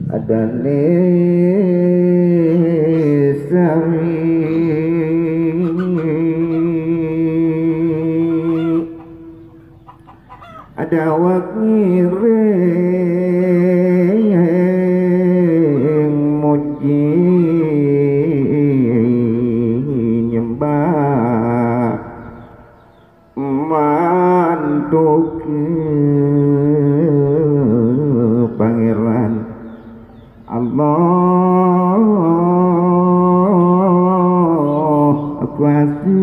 Adane sami ada wakiring muji nyembah mantuki pangeran Allah kuasa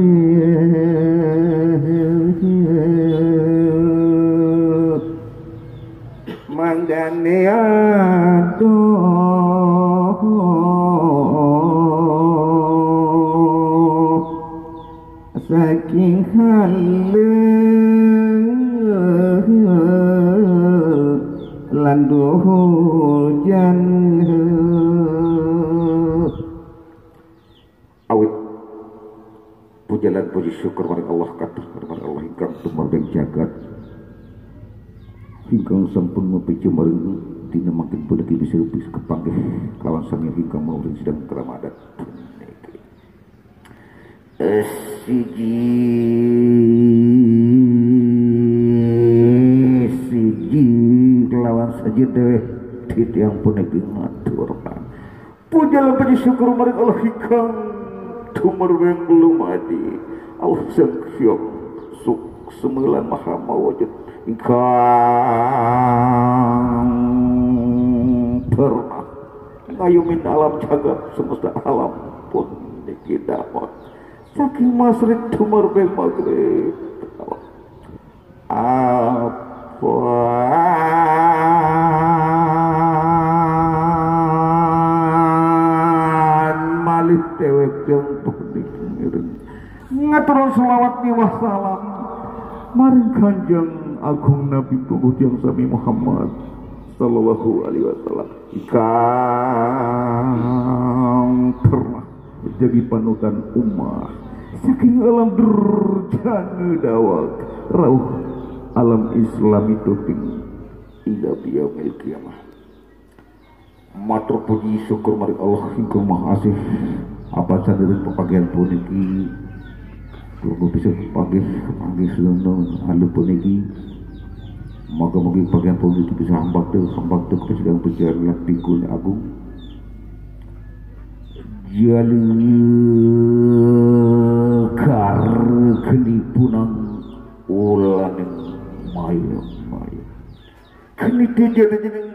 manggane aduh saking hale lan hujan awit puja lan puji syukur marang Allah katur marang Allah ingkang tumarbeng jagat ingkang sampun mepicu maring dina makin puniki bisa kepanggih kelawan sami ingkang mauring sidang keramat siji siji kelawan saja dewek titiang puniki ngatur puja lan puji syukur maring Allah ingkang tumarbeng lumadi Allah sang hyang suk semelan maha mawujud ingkang pernah ngayumin alam jagat semesta alam pun niki dapat saking masrik tumarbeng maghrib apa malih dewek yang puniki ngiring ngaturun selawat miwah salam maring Kanjeng Agung Nabi Punggung Sami Muhammad sallallahu alaihi wasallam ingkang pernah jadi panutan ummah saking alam durjana dawak rauh alam Islam itu ting ila yaumil qiyamah. Matur puji syukur maring Allah ingkang Maha Asih apa sadurunge pepagian puniki tunggu bisa panggih panggih sedono halu puniki moga-moga bagian puniki bisa hambak tuh kesedang pujian lan pinggul agung jalekar keni punang ulaning maya maya keni dijene jeneng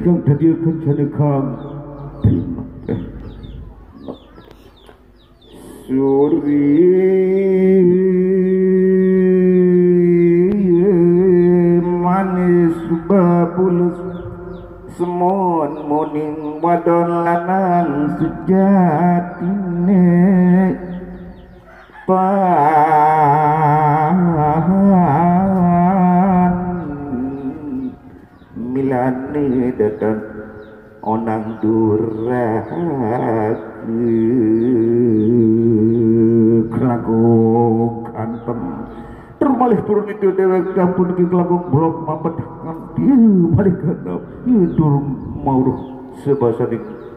kang dadi kencane kang terima suri manis babul semon muning wadon lanang sejatine pan milane dadan onang durhaka kelangkung kantem termalih turun itu dewek campur ke kelangkung blok mampet nganti malih ganap turun mauruh sebasa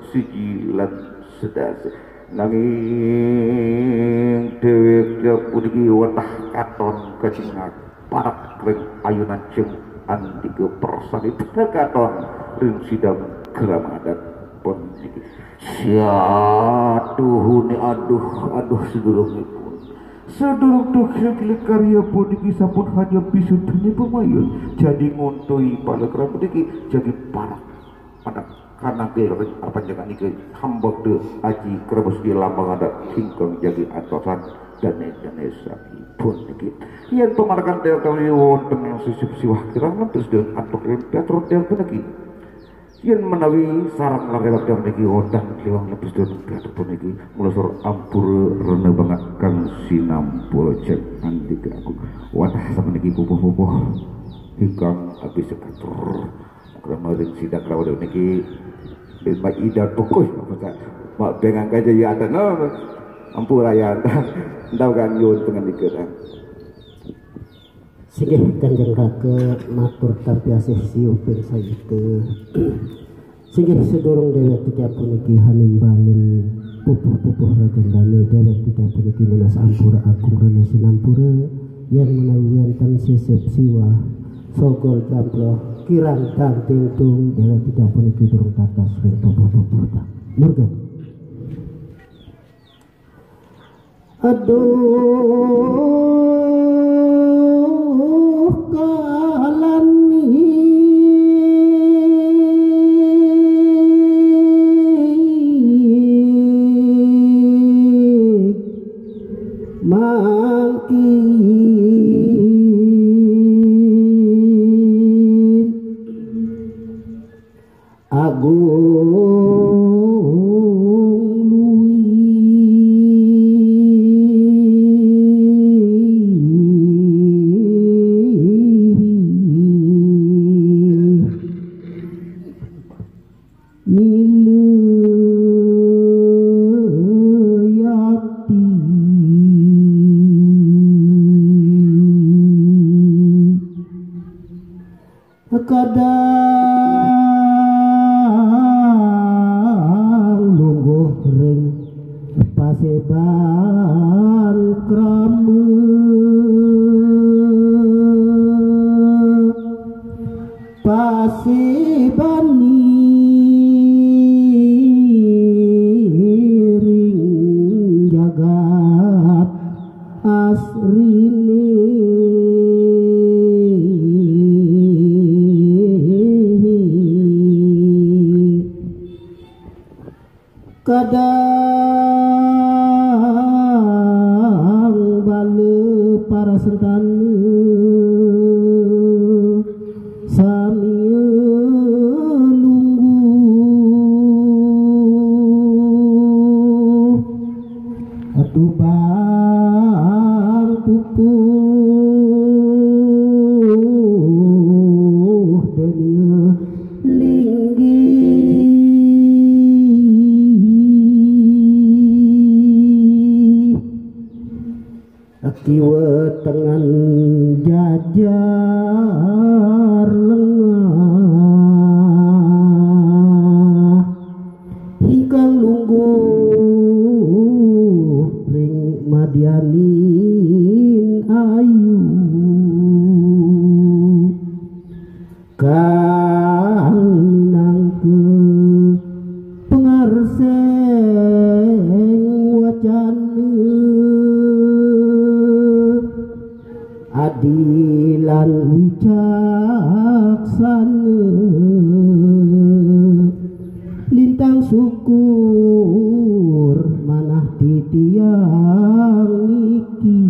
siji lan sedasa nanging dewek campur iki watah katon kacingak parak ring ayunan jeng andika persani katon ring sidang keramadan pun iki siatuhune aduh aduh sedurungipun sedurung tukil karya puniki sampun hanya pisudene pemayun jadi ngontoi palakrama puniki jadi parak pada karena panjenengan iki hamba de aji krebus di lambang adat ingkang jadi atosan dane dane sampun niki yen pemarakan dewa kami wonten sisip siwah kirang terus den atok teatro dewa puniki yen menawi sarang lare wekdal niki wonten liwang lebih den teatro puniki mula ampur rene banget kang sinampur cek andika aku watah sameniki pupuh-pupuh ingkang abis sekatur krama ring sidang krawa niki ben ida tokoh apa mak bengang kaja ya no ampura ya entau kan nyuwun pangendika Sigih Kanjeng Raka matur tampi asih siuping sayite. Singgih sedurung dewek tiap puniki hanimbalen pupuh-pupuh ragendane dewek tiap puniki nunas ampura agung rena sinampura yen menawi wonten sisip siwa sogol camploh kirang tang tingtung dewek tiap puniki durung tatas ring pupuh-pupuh ta murga. Aduh kalani mangkin agung kadang lungguh ring paseban krama paseban ring jagat asrine. Kadang bala para sentana sami lungguh tubang pupuh dunia linggih kiwa tengan jajar lengah hingga lungguh ring madyanin ayu kang minangka pengarseng wacana adilan wicaksana lintang syukur manah titiang niki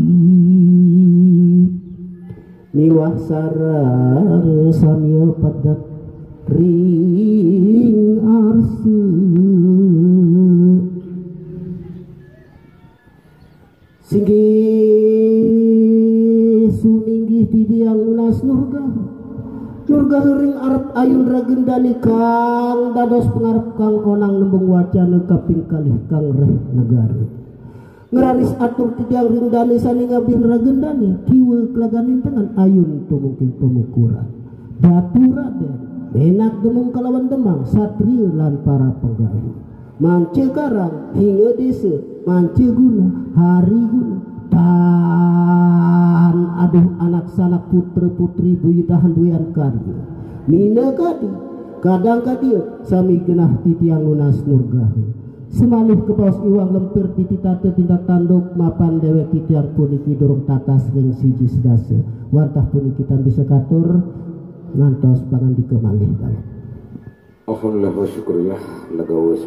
miwah sareng samya padat ring arsa. Singgih suminggih titiang unas nurga nurga ring arep ayun ragendani kang dados pengarep kang onang nembung wacana kaping kalih kang reh negara ngeraris atur titiang ring dani sani ngabih ragendani kiwa kelaganin tengan ayun tumungking pemukuran datu raden menak demung kalawan demang satria lan para penggawa mance karang hingga desa mance guna hari guna dan aduh anak sanak putra putri buyutahan duyan karya mina kadi kadang kadia sami genah titiang lunas nurgahu semalih kepaus iwang lempir tititate tindak tanduk mapan dewek titiang puniki durung tatas ring siji sedasa wantah puniki tan bisa katur ngantos pangandika malih dalem. Alhamdulillah wa syukurillah legawa.